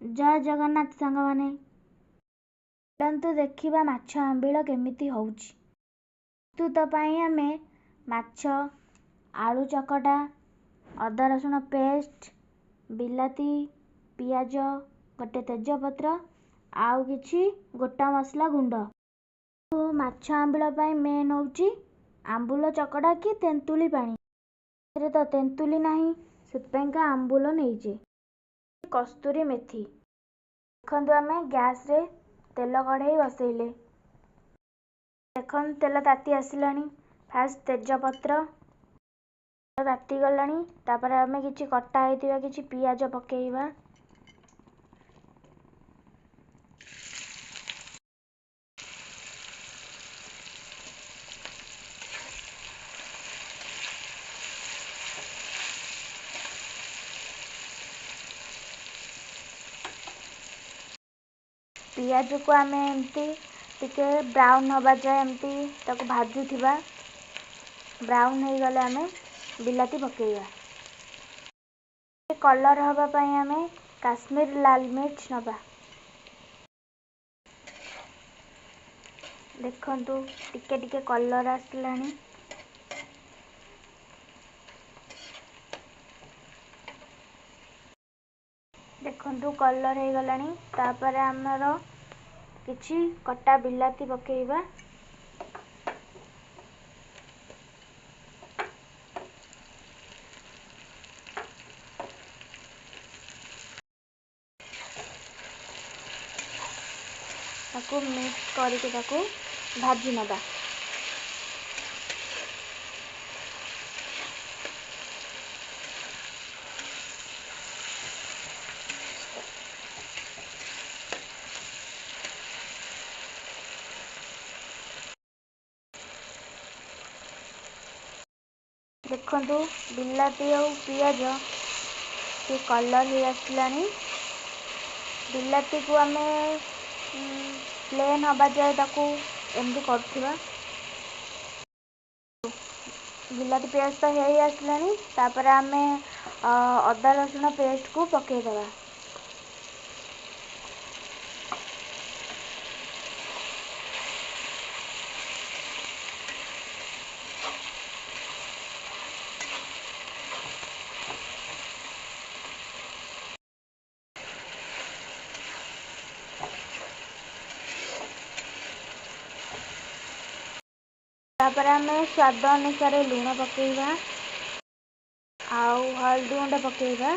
ଜୟ ଜଗନ୍ନାଥ ସାଙ୍ଗମାନେ। ଚାଲନ୍ତୁ ଦେଖିବା ମାଛ ଆମ୍ବିଳ କେମିତି ହେଉଛି। ପ୍ରସ୍ତୁତ ପାଇଁ ଆମେ ମାଛ, ଆଳୁ ଚକଟା, ଅଦା ରସୁଣ ପେଷ୍ଟ, ବିଲାତି, ପିଆଜ, ଗୋଟେ ତେଜପତ୍ର ଆଉ କିଛି ଗୋଟା ମସଲା ଗୁଣ୍ଡ। ମାଛ ଆମ୍ବିଳ ପାଇଁ ମେନ୍ ହେଉଛି ଆମ୍ବୁଲ ଚକଟା କି ତେନ୍ତୁଳି ପାଣି। ଏଥିରେ ତ ତେନ୍ତୁଳି ନାହିଁ, ସେଥିପାଇଁକା ଆମ୍ବୁଲ ନେଇଛେ। କସ୍ତୁରୀ ମେଥି। ଦେଖନ୍ତୁ, ଆମେ ଗ୍ୟାସ୍ରେ ତେଲ କଢ଼େଇ ବସେଇଲେ। ଦେଖନ୍ତୁ, ତେଲ ତାତି ଆସିଲାଣି। ଫାଷ୍ଟ ତେଜପତ୍ର ତାତିଗଲାଣି। ତାପରେ ଆମେ କିଛି କଟା ହେଇଥିବା କିଛି ପିଆଜ ପକେଇବା। ପିଆଜକୁ ଆମେ ଏମିତି ଟିକେ ବ୍ରାଉନ୍ ହେବା ଯାଏ ଏମିତି ତାକୁ ଭାଜୁଥିବା। ବ୍ରାଉନ୍ ହେଇଗଲେ ଆମେ ବିଲାତି ପକେଇବା। କଲର୍ ହେବା ପାଇଁ ଆମେ କାଶ୍ମୀର ଲାଲ ମିର୍ଚ ନେବା। ଦେଖନ୍ତୁ, ଟିକେ ଟିକେ କଲର୍ ଆସିଲାଣି। ଦେଖନ୍ତୁ, କଲର୍ ହେଇଗଲାଣି। ତାପରେ ଆମର କିଛି କଟା ବିଲାତି ପକେଇବା। ତାକୁ ମିକ୍ସ କରିକି ତାକୁ ଭାଜି ନେବା। ଦେଖନ୍ତୁ, ବିଲାତି ଆଉ ପିଆଜ ଟିକେ କଲର୍ ହେଇ ଆସିଲାଣି। ବିଲାତିକୁ ଆମେ ପ୍ଲେନ୍ ହେବା ଯାଏ ତାକୁ ଏମିତି କରୁଥିବା। ବିଲାତି ପିଆଜ ତ ହେଇ ଆସିଲାଣି। ତାପରେ ଆମେ ଅଦା ରସୁଣ ପେଷ୍ଟକୁ ପକେଇଦେବା। ତାପରେ ଆମେ ସ୍ୱାଦ ଅନୁସାରେ ଲୁଣ ପକେଇବା ଆଉ ହଳଦୀ ଗୁଣ୍ଡ ପକେଇବା।